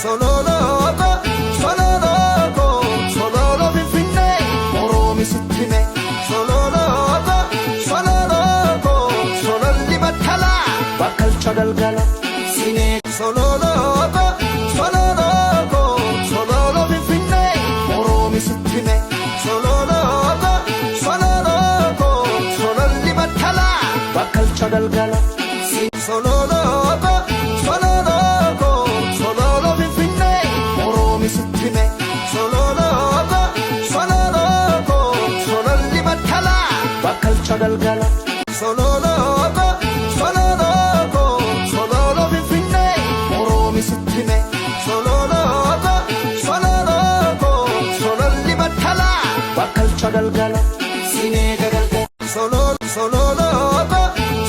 Sololoo sololoo sololoo Finfinnee Oroomi sitti hime. Sololoo sololoo sololli battalaa bakkalcha galgala sinee. Sololoo sololoo sololoo Finfinnee Oroomi sitti hime. Sololoo sololoo sololli battalaa bakkalcha galgala. Sololoo sololoo sololoo Finfinnee Oroomi sitti hime. Sololoo sololoo sololli battalaa bakkalcha galgala. Sololoo sololoo sololoo Finfinnee Oroomi sitti hime. Sololoo sololoo sololli battalaa bakkalcha galgala. Sinee galgala. Sololoo sololoo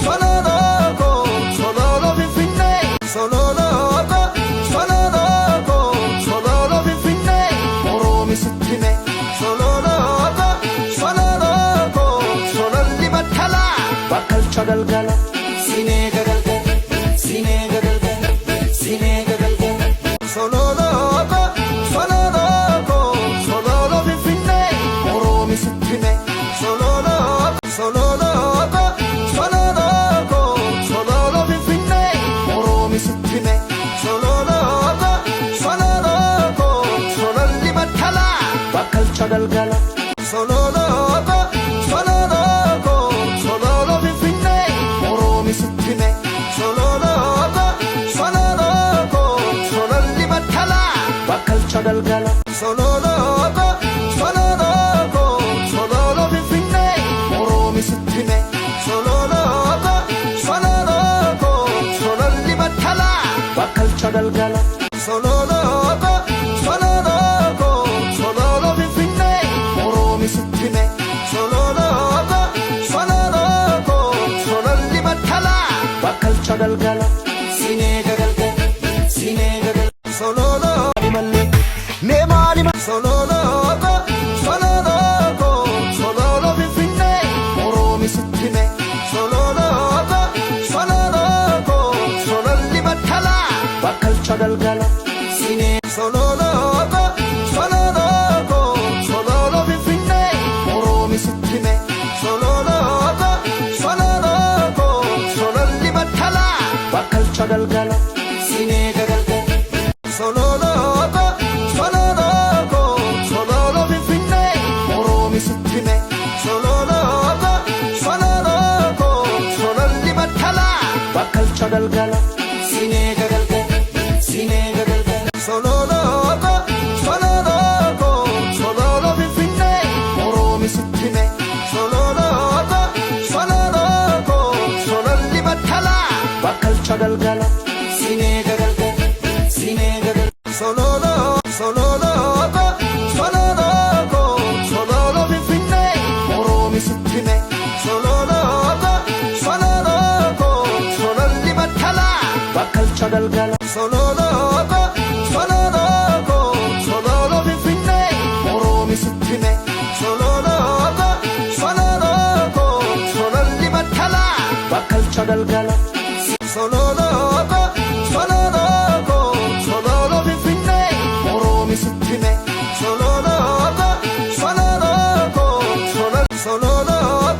sololoo Finfinnee sololoo sololoo sololoo Finfinnee Oroomi sitti hime. Sololoo sololoo sololli battalaa bakkalcha galgala. Sinee galgala. Sinee galgala. Sinee galgala. Sololoo sololoo sololoo Finfinnee Oroomi sitti hime. Sololoo sololoo sololoo sololoo Finfinnee Oroomi sitti hime. Sololoo sololoo sololli battalaa bakkalcha galgala. Sololoo sololoo sololoo Finfinnee Oroomi sitti hime. Sololoo sololoo sololli battalaa bakkalcha galgala. Sololoo sololoo sololoo Finfinnee Oroomi sitti hime. Sololoo sololoo sololli battalaa bakkalcha galgala. Sololoo sololoo sololoo Finfinnee Oroomi sitti hime. Sololoo sololoo sololli battalaa bakkalcha galgala. Sinee galgala. Sinee galgala. Sololoo mallee mee maali sololoo sololoo sololoo Finfinnee Oroomi sitti hime. Sololoo sololoo sololli battalaa bakkalcha galgala. Sinee sololoo sololoo sololoo Finfinnee Oroomi sitti hime. Sololoo sololoo sololli battalaa bakkalcha galgala. Sinee galgala. Sololoo sololoo sololoo Finfinnee Oroomi sitti hime. Sololoo sololoo sololli battalaa bakkalcha galgala. Sinee galgala. Sinee galgala. Sololoo sololoo sololoo Finfinnee Oroomi sitti hime. Sololoo sololoo sololli battalaa bakkalcha galgala. Sinee galgala. Sinee galgala. Sololoo sololoo sololoo sololoo Finfinnee Oroomi sitti hime. Sololoo sololoo sololli battalaa bakkalcha galgala. Sololoo sololoo sololoo Finfinnee Oroomi sitti hime. Sololoo sololoo sololli battalaa bakkalcha galgala. Sololoo sololoo sololoo Finfinnee Oroomi sitti hime. Sololoo sololoo sololoo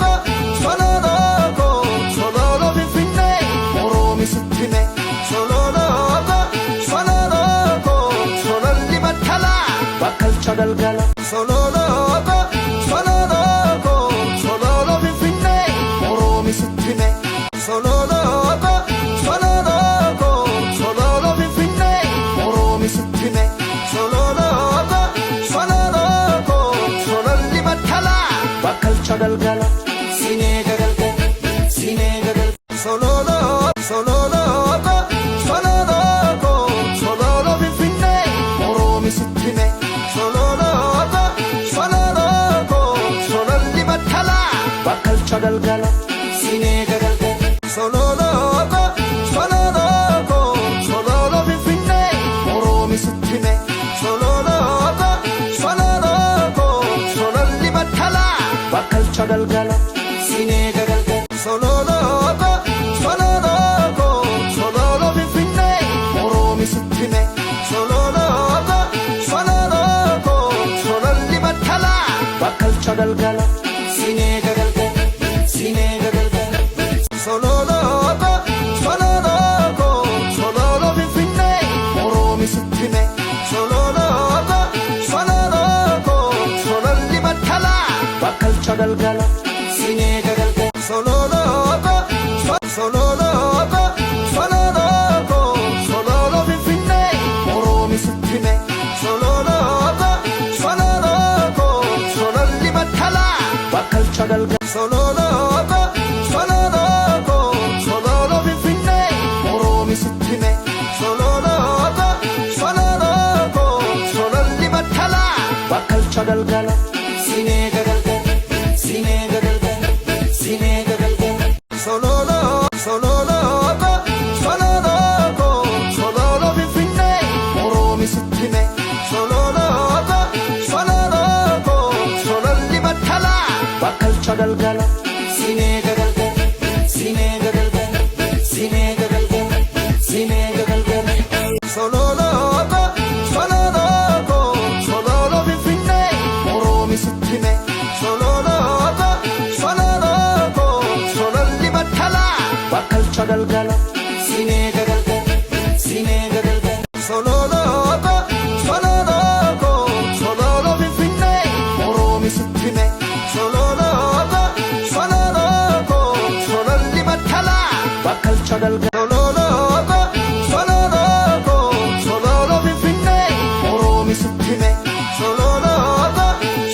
sololoo sololoo Finfinnee Oroomi sitti hime. Sololoo sololoo sololli battalaa bakkalcha galgala. Sololoo sololoo sololoo Finfinnee Oroomi sitti hime. Sololoo sololoo sololoo Finfinnee Oroomi sitti hime. Sololoo sololoo sololli battalaa bakkalcha galgala. Sinee galgala. Sinee galgala. Sololoo sololoo sololoo sololoo Finfinnee Oroomi sitti hime. Sololoo sololoo sololli battalaa bakkalcha galgala. Sinee galgala. Sololoo sololoo sololoo Finfinnee Oroomi sitti hime. Sololoo sololoo sololli battalaa bakkalcha galgala. Sinee galgala. Sololoo sololoo sololoo Finfinnee Oroomi sitti hime. Bakkalcha galgala sinee galgala sinee galgala. Sololoo sololoo sololoo finfinnee Oromisitti mee sololoo sololoo sololli battalaa bakkalcha galgala sinee galgala sololoo sololoo sololoo sololoo finfinnee Oromisitti mee sololoo sololoo sololli battalaa bakkalcha galgala sololoo sololoo sololoo finfinnee Oromisitti mee sololoo sololoo sololli battalaa bakkalcha galgala sinee galgala sinee galgala sinee galgala sololoo sololoo sololoo sololoo finfinnee Oromisitti mee sololoo sololoo sololli battalaa bakkalcha galgala sinee galgala sinee galgala sinee galgala sinee galgala sololoo sololoo sololoo finfinnee Oromisitti mee sololoo sololoo sololli battalaa bakkalcha galgala sinee galgala sinee galgala sololoo sololoo sololoo finfinnee Oromisitti mee sololoo sololoo sololli battalaa bakkalcha galgala sololoo sololoo sololoo finfinnee Oromisitti mee sololoo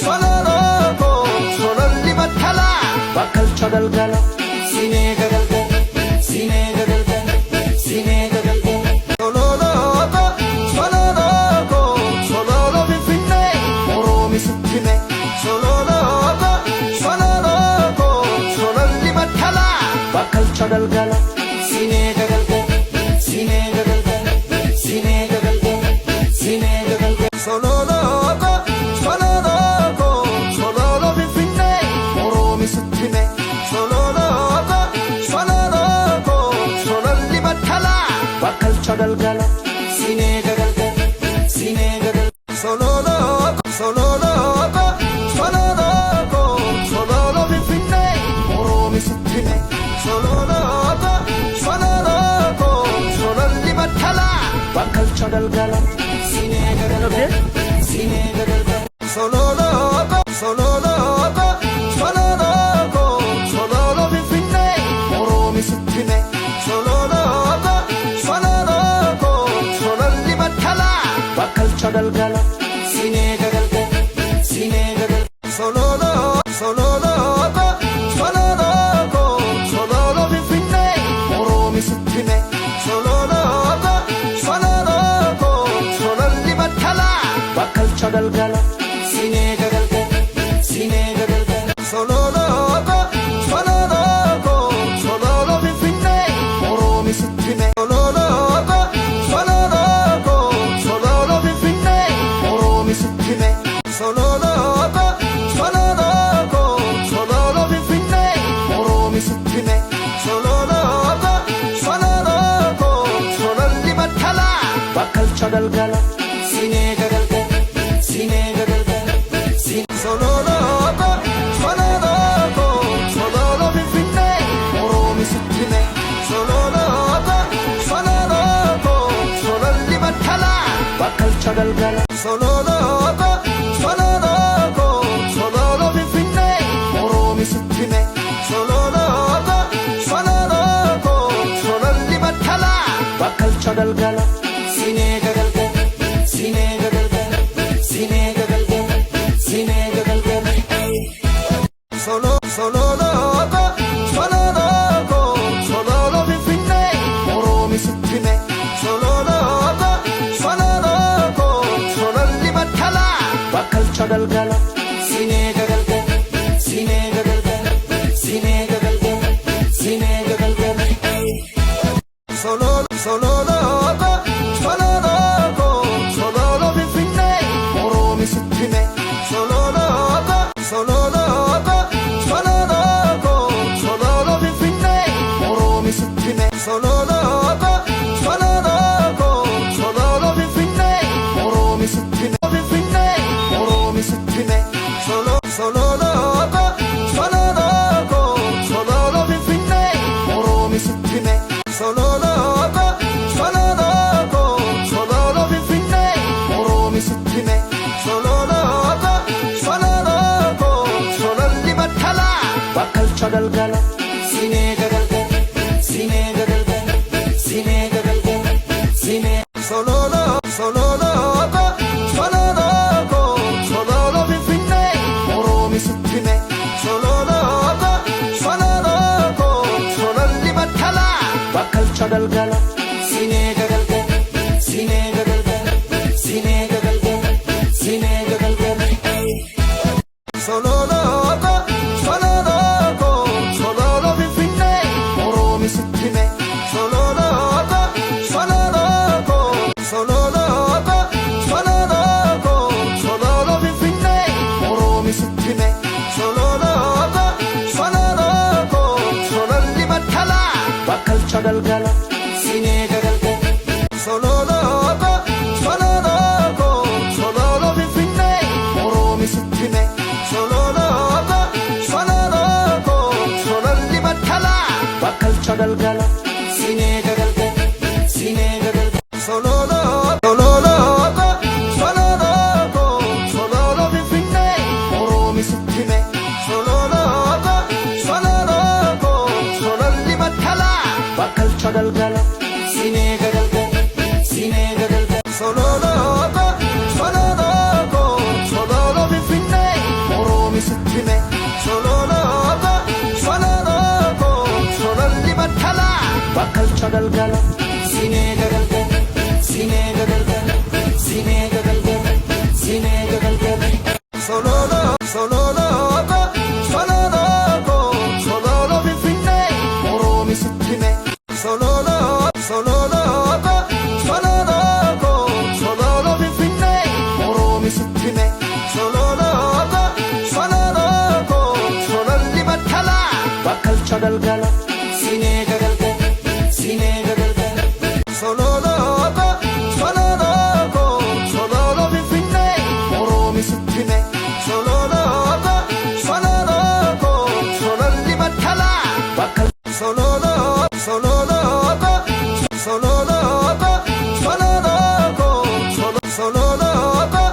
sololoo sololli battalaa bakkalcha galgala sinee galgala sinee galgala sinee galgala sololoo sololoo sololoo finfinnee Oromisitti mee sololoo sololoo sololli battalaa bakkalcha galgala sinee galgala sinee galgala sinee galgala sinee galgala sololoo sololoo sololoo finfinnee Oromisitti mee sololoo sololoo sololli battalaa bakkalcha galgala sinee galgala sinee galgala sololoo sololoo sololoo sololoo finfinnee Oromisitti mee sololoo sololoo sololli battalaa bakkalcha galgala sinee galgala sinee galgala sololoo sololoo sololoo sololoo finfinnee Oromisitti mee sololoo sololoo sololli battalaa bakkalcha galgala sinee galgala sinee galgala sololoo sololoo sololoo sololoo finfinnee Oromisitti mee sololoo sololoo sololli battalaa bakkalcha galgala sinee galgala sinee galgala sololoo sololoo sololoo finfinnee Oromisitti mee sololoo sololoo sololoo finfinnee Oromisitti mee sololoo sololoo sololoo finfinnee Oromisitti mee sololoo sololoo sololli battalaa bakkalcha galgala sinee galgala sinee galgala sololoo sololoo sololoo finfinnee Oromisitti mee sololoo sololoo sololli battalaa bakkalcha galgala sololoo sololoo sololoo finfinnee Oromisitti mee sololoo sololoo sololli battalaa bakkalcha galgala sinee galgala sinee galgala sinee galgala sinee galgala sololoo sololoo sololoo finfinnee Oromisitti mee sololoo sololoo sololli battalaa bakkalcha galgala sinee galgala sinee galgala sinee galgala sinee galgala sololoo sololoo sololoo finfinnee Oromisitti mee sololoo sololoo sololoo sololoo finfinnee Oromisitti mee sololoo sololoo sololoo finfinnee Oromisitti mee finfinnee Oromisitti mee. galgala sineega galgala sineega galgala sineega galgala sinee Sololo sololo ko sololo ko sololo finfinnee Oroomi sitti hime sololo ko sololo ko sololli battalaa bakkalcha galgala sineega galgala sineega galgala sineega galgala sineega galgala Sololo ko sololo ko sololo finfinnee Oroomi sitti hime sololo ko sololo ko sololo ko sololo ko sololo finfinnee Oroomi sitti hime sololo ko sololo ko sololli battalaa bakkalcha galgala sineega galgala sololo ko sololo ko sololo finfinnee Oroomi sitti hime sololo ko sololo ko sololli battalaa bakkalcha galgala sineega galgala sineega galgala sololo sololo ko sololo ko sololo finfinnee Oroomi sitti hime sololo ko sololo ko sololli battalaa bakkalcha galgala sineega galgala sineega galgala sololo ko sololo ko sololo finfinnee Oroomi sitti hime sololo ko sololo ko sololli battalaa bakkalcha galgala sineega galgala sineega galgala sineega galgala sineega galgala sololo sololo ko sololo ko sololo finfinnee Oroomi sitti hime sololo sololo ko sololo ko sololo finfinnee Oroomi sitti hime sololo ko sololo ko sololli battalaa bakkalcha galgala sineega galgala sineega galgala sololo ko sololo ko sololo finfinnee Oroomi sitti hime sololo ko sololo ko sololli battalaa bakkal sololo sololo ko sololo ko sololo ko sololo ko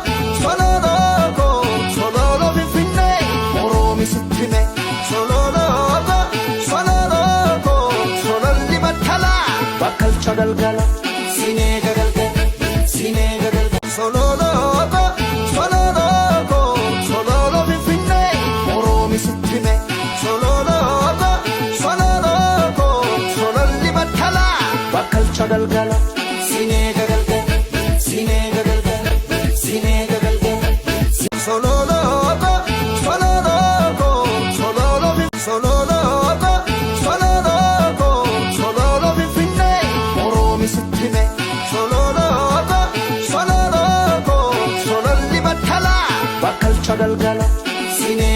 sololo ko sololo finfinnee Oroomi sitti hime sololo ko sololo ko sololli battalaa bakkalcha galgala sineega galgala sineega galgala sololo ko sololo ko sololo finfinnee Oroomi sitti hime sololo ko sololo ko sololli battalaa bakkalcha galgala sineega galgala sineega galgala sineega galgala sololo ko sololo ko sololo sololo ko sololo ko sololo finfinnee Oroomi sitti hime sololo ko sololo ko sololli battalaa bakkalcha galgala sineega